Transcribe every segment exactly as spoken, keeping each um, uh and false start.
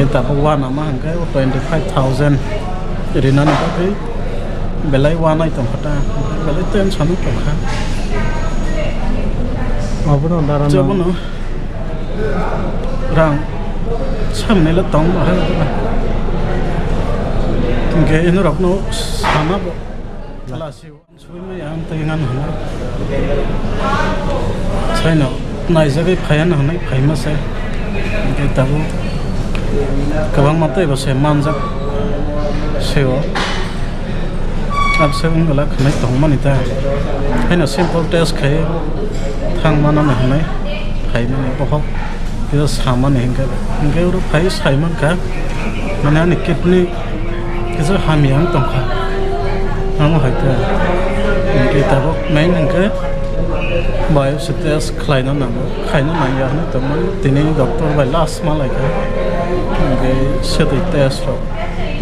Tabuk uanama hwnkhe o twenty five thousand rinani bagwi belai uanai tongkha ta, belai tension o tongkha. Abono dara Jobono rang samnai le tong bahai. Hwnkhe inorokno sana bo lasi. Sui maya ang tei ngan hwnwi. Saino naijagwi phaiya no hwnwi phaima se. Hwnkhe tabuk kwbangma tei bo se manjak se o. Abse wngwla khwnwi tongmani ta. Haino simple test khai thang mano no hwnwi phaimani bohok. Kisa samani hwnkhe, hwnkhe oro phai saimankha, mane ani kidney kisa hamya wng tongkha, amo hai khe. Hwnkhe tabuk main hwnkhe biopsy test khlaina nango, khaina nangya hwnwi tongmani, tini doctor bai last ma laikha. Hwnkhe swtwi test rok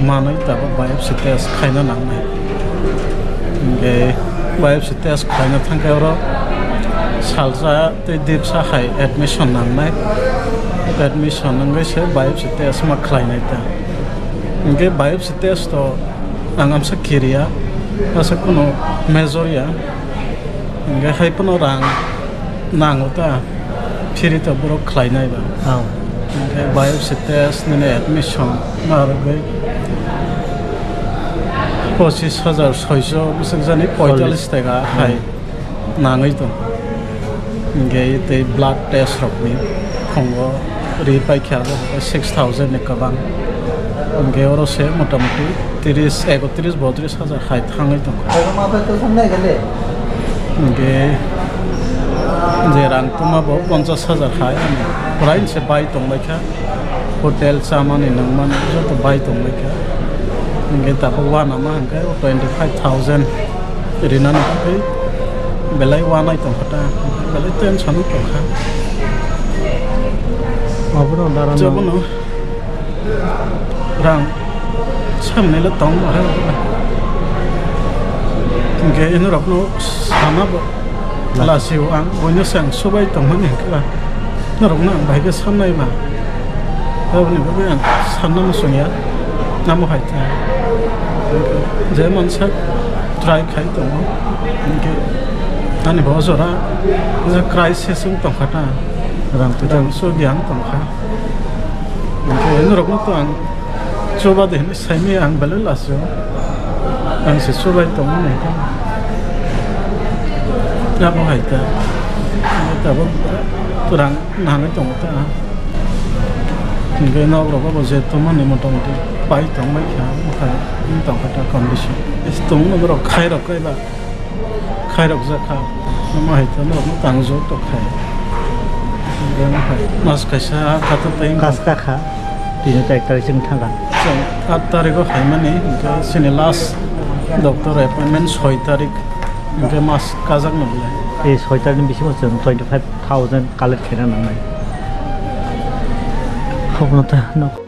manwi tabuk biopsy test khaina nangnai. Hwnkhe biopsy test khlaina thangkhe oro salsa tei dipsa hai admission nangnai. Admission wngwi se biopsy test ma khlainai ta. Hwnkhe biopsy test o ang amsa kiriya, asa kunu major ya. Hwnkhe hai phano rang nango ta, phiri to borok khlainai ba. Oh. Hwnkhe biopsy test nini admission ma rwgwi pochis hajar soiso bwswk jani poitallis taka hai nangwi tong. Hwnkhe tei blood test rokni phungo ri paikha abo six thousand ni kwbang. Hwnkhe oro se motamuti tris, ekotris, botris hajar hai thangwi tongkha. Hwnkhe je rang tongma bo ponchas hajar hai ani purain se bai tongbaikha. Hotel chamani nangmani joto bai tongbaikha. Hwnkhe tabuk uanama hwnkhe twenty five thousand rinani bagwi belai uanai tongkha ta, belai tension o tongkha. Abono dara Jobono rang samnai le tong bahai. Hwnkhe inorokno sana bo lasi o ang, boino se ang subai tongmani hwnkhe ba norokno ang bahai khe sannai ba. Aboni bagwi ang sanna muchungya, amo hai ta. Je mansa try khai tongo, hwnkhe ani bo jora je crisis wng tongkha ta, rang rang sugya wng tongkha. Hwnkhe norokno to ang chuba de hinwi saimaya ang belai lasi o. Ang se chubai tongmani hwnkhe abo hai ta. Tabuk rang nangwi tongo ta. Hwnkhe nok rok bo je tongmani motamuti pai tongbai kha, bwkhai wng tongkha ta condition. Tongno borok khairok kaiba. Khairok jakha. Omo hai to norokno tangjak to khai. Omo hai mas kaisa khato tei Kaska kha. Tini char tarik chwng thangkha. Chwng aat tarikh o phaimani, hwnkhe chini last doctor appointment soi tarikh, hwnkhe mas kajak no belai. Ei soi tarikh ni bisingo chwng twenty five thousand collect khaina nangnai. Hokno ta nok.